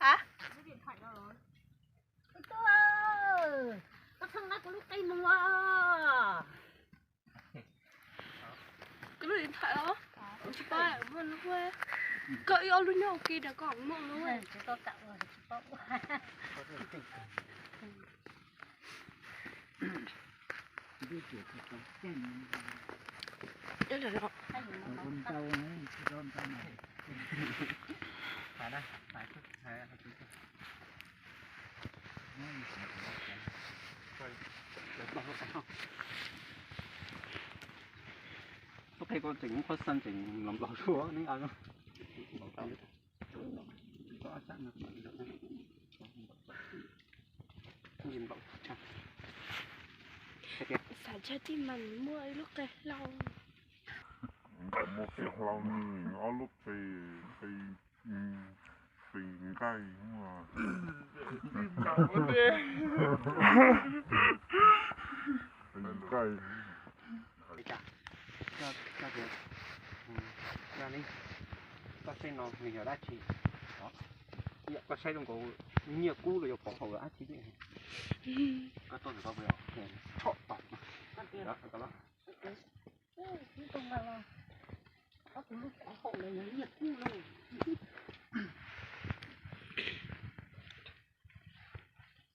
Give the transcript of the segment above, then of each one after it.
Hả? Koj thov kuv lub qe mus. Koj lub điện thoại os. Tsis paub, muaj lub, koj ib ob lub nyob ua ke rau koj muaj lub. Tub qhe koj tseem muab qhov xaj tseem los nplaum suab ne. Xav tshaj tij mas muaj ib lub qe hlau. Muaj qe hlau, ob lub qe, qe, qe nqaij, qe nqaij. Koj saib no nws yog dab tsi? Koj saib zoo nkaus nyiaj kub los yog pov haum dab tsi? Koj tuaj, tshom tau.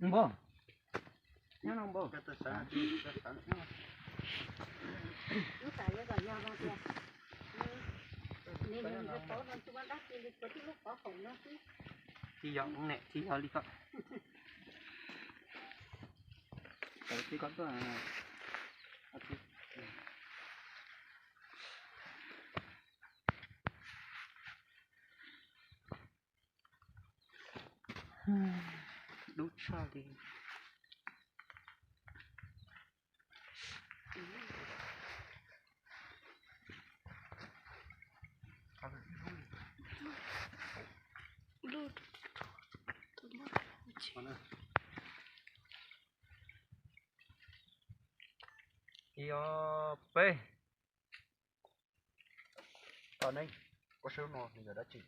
Npawg, nyob no npawg. Tsis yog ne, tsis yog li koj. Tsis koj tuaj. Dub tshaj li. Ib ob peb. Tau ne, koj saib no nws yog dab tsi?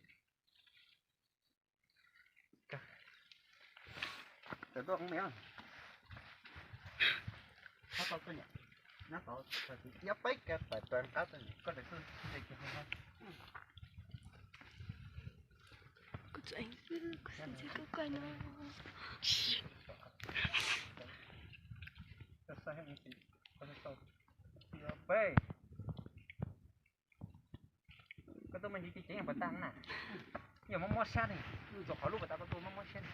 Tawm tuaj me. Nyob peb ka pais tua qab koj. Peb. Koj tuaj me ntsis ceev ceev pas tas na. Yog mob mob sab ne, txog qhov lub pas tas koj tuaj mob mob sab ne.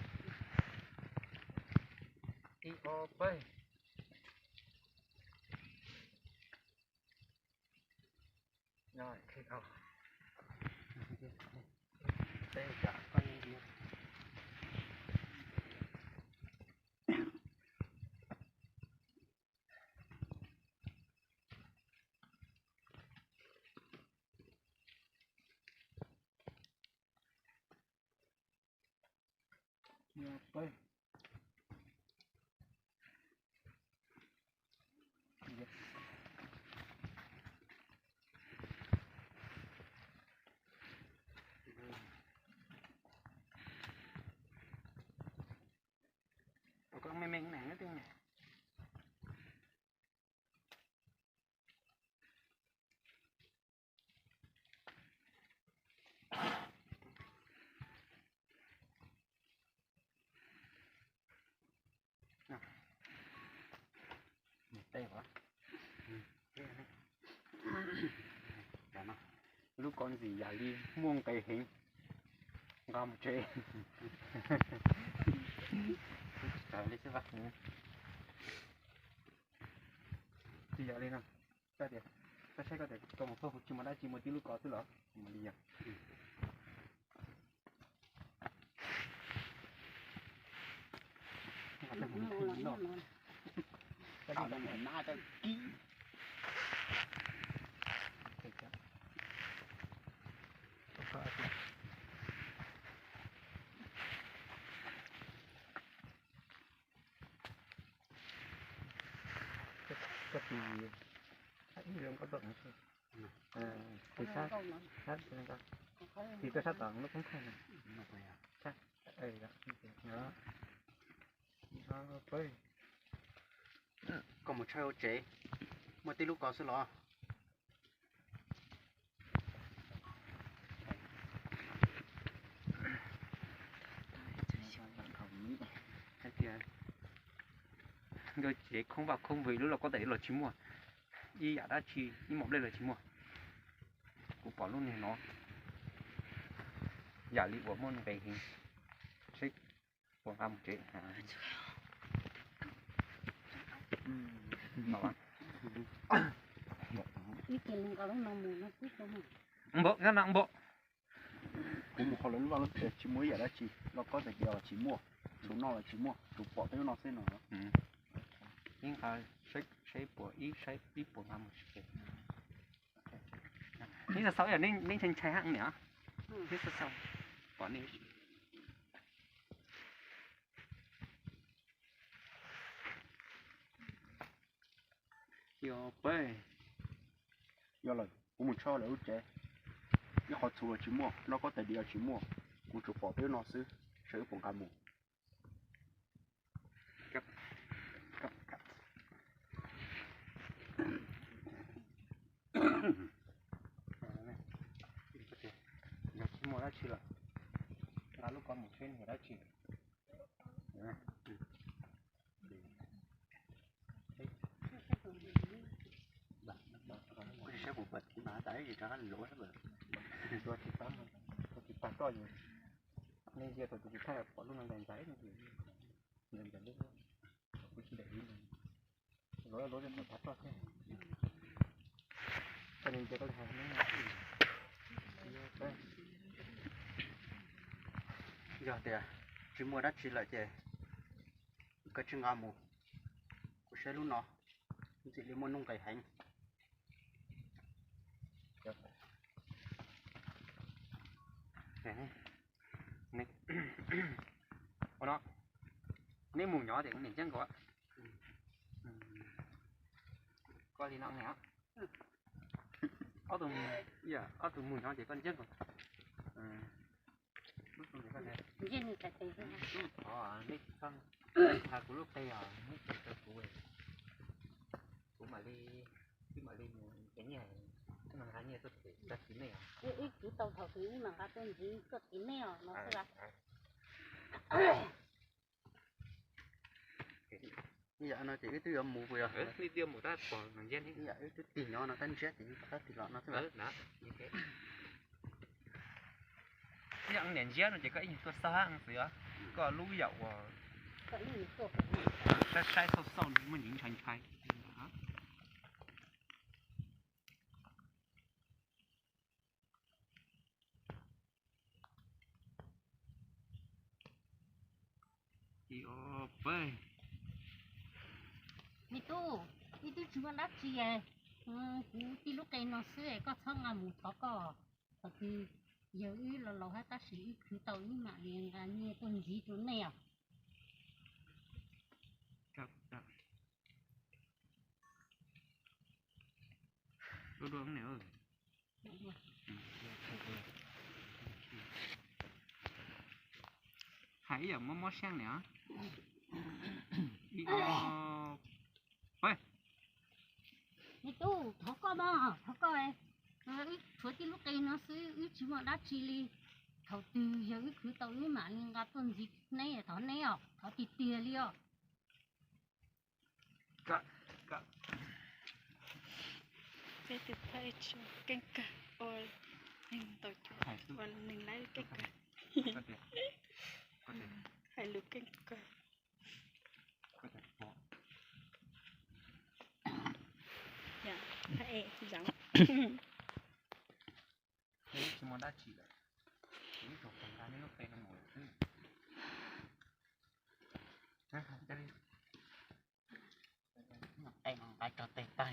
Ib ob peb. Koj me me na, nyob twg na? Lub koj ntxim yam li muaj nqis heev. Nqa mus tsev. Tsis yog li no, koj tias, koj saib koj tias koj mus txog kuv tsis muaj dab tsi, muaj tib lub koj xwb los li yog. Koj tus, ib zoo koj tuaj. Tiv sab, sab, tiv tuaj sab tom lub koob thaij no. Sab, no, no, peb. Koj mus tshawb hauv tsev, muaj tib lub ko xwb los? Hais tias nkawd tsev khoob vaj khoob vwm, lub lauj kaub tais diav los tsis muaj, ib yam dab tsi ib mos nplej los tsis muaj. Kuv pom lub niag no yam li uas muaj nqis heev, seb puas nqa mus tsev. Npaum, npaum. Kuv mus hauv lawv lub vaj lub tsev tsis muaj ib yam dab tsi, lauj kaub tais diav los tsis muaj, tshuav noj los tsis muaj, tshuav pom tej lub no xwb no. Ib nqa seb puas ib, seb ib puas nqa mus tsev. Neb xav xav ib yam, neb ntshai ntshai hab niam, neb xav xav pom neb. Yog peb, yog lawm kuv mus tshawb lawv lub tsev, ib qhov txhuv los tsis muaj, lauj kaub tais diav los tsis muaj, kuv tsuas pom peb lub no xwb, seb wb puas nqa mus. Yog tsis muaj dab tsi lawm, nqa lub ko mus seb nws yog dab tsi. Saib puas pom tiv mas tas ib yam rov qab luav, tua tsis tau, tua tsis tag roj yus. Nej ntsia thaum tus kuv thaij pom lub no ntais ntais, ntais ntais lub, kuv tsis ntais li, luav luav thaum tag roj xwb. Koj ntsia koj li hais. Yog tias tsis muaj dab tsi lawm ces koj tsis nqa mus, kuv saib lub no ntxim li muaj nuj nqis heev. Ua no, neb mus nyob ces kuv niam ntsia nkaus. Koj li no niam, ob tug, ob tug mus nyob ces koj ntsia nkaus. Neb tsis txhob hais kuv lub qe os, neb txhob hais kuv, kuv mam li, wb mam li mus nqa nyiaj, wb mam nqa nyiaj tuaj txiv nej os. Wb kwv tau thaum twg wb mam nqa tuaj ntxiv tuaj txiv nej os no xwb. Ib yam no ces wb twb yuav mus puas yog? Ib yam wb twb tig nyob no tab ntsiab ces wb rov qab tig los no xwb. Ib yam niam ntsiab no ces koj ib nyuag tuaj xauj hab xwb os. Koj lub yam uas saib saib xauj xauj muaj ntsis ntshai ntshai. Me tub, ib tug tsis muaj dab tsi, kuv tib lub qe no xwb, koj txhob nqa mus thov koj. Thaum twg yog wb laus laus hab tab sis wb khwv tau wb mam li nqa nyiaj tuaj ntxiv rau nej os. Hais ib yam mob mob siab niam. Me tub, thov koj mog, thov koj, wb tshuav tib lub qe no xwb, wb tsis muaj dab tsi li. Thaum twg yog wb khwv tau wb mam li nqa tuaj ntxiv neb, thov neb os, thov tiag tiag li os. Peb tus phaib tsis keej kawg, ua neeg ntau cuab, ua neeg laib keej kawg. Hais lus keej kawg. Yog, phaib es zoo. Neb tsis muaj dab tsi lawm, neb tsuas nqa neb lub qe no mus lawm xwb. Qe no nqa tso tes tag.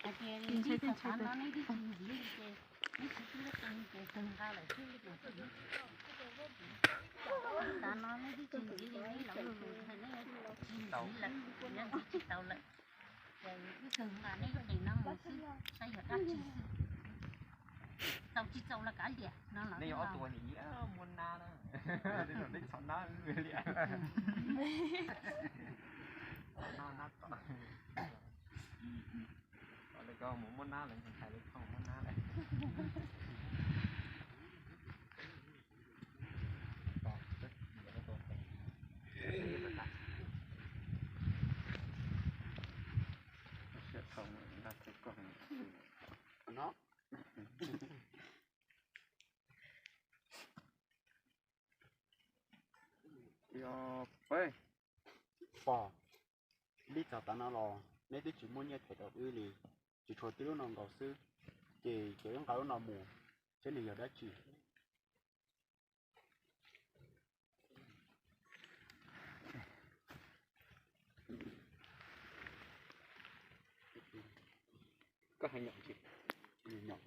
Hais tias li thaum tav no neb twb tsis ntxiv li ces neb tsis tib lub qe ces kawg nqa lawm xwb. Tav no neb twb tsis ntxiv li, neb laus lug lug, neb tsis ntxiv lawm, neb ntxiv tsis tau lawm. Ces wb kawg nqa neb lub qe no mus xwb, saib yog dab tsi xwb. Txaus tsis txaus los kav liam no los. Nej yuav ob tug ua niam yij muab nab na, nej txhob nab wb liam. Nab tom. Lawv koj mus muab nab lawm, ntxhais lawv koj muab nab lawm. Yog peb pom li txog tav no los neb twb tsis muaj nyiaj them rau wb li, tsis tshuav tib lub no nkaus xwb, ces cov wb nqa lub no mus seb nws yog dab tsi. Koj hais nyom tsis? Nyom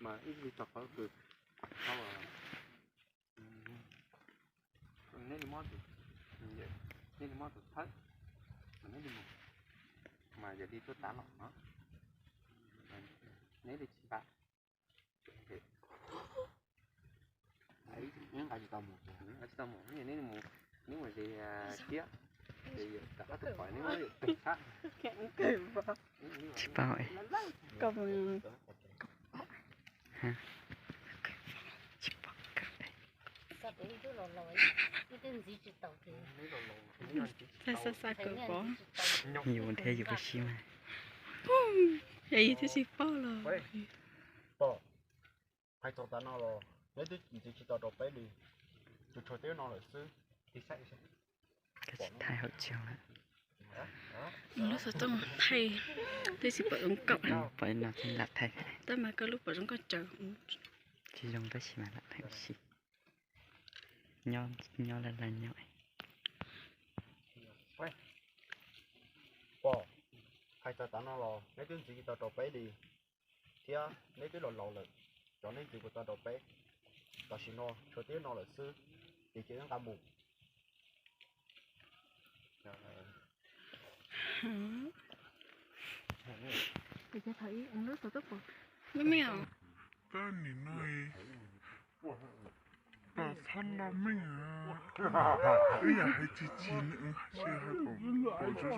mas ib tug tog qhov kws, neb li muab tus, neb li muab tus thawb, neb li mus, mas yog li tuaj tav los no, neb li tsis nqa. Nqa tsis tau mus, neb mus, neb mus ze thiab, ces yog ob tug pom neb muab pem tshab. Tsis paub. Xa xa xa kawm pom. Yus thiab yus koj sib mas. Es yus twb tsis paub los. Pom, hais txog tav no los neb twb ntxiv tsis tau rau peb li, tsuas tshuav tib no lawm xwb. Koj tsis thaij hauv tsev lawm. Lub xov tooj thaij twb tsis pom zoo nkauj. Pom no thiaj lam thaij. Tab mas koj lub pom zoo nkauj tsawv. Tsis zoo tab sis mas lam thaij ua si. Nyob, nyob laj laj nyob. Pom, hais txog tav no los neb twb ntxiv tsis tau rau peb li, thiab neb twb laus laus lawm, cov neb ntxiv kuj tau rau peb. Tam sim no tshuav tib no lawm xwb, ces cia nqa mus. Pab nim no, pab txhob loj meej, wb yam hais tsis tsis nws hais tsis hais kom pom zoo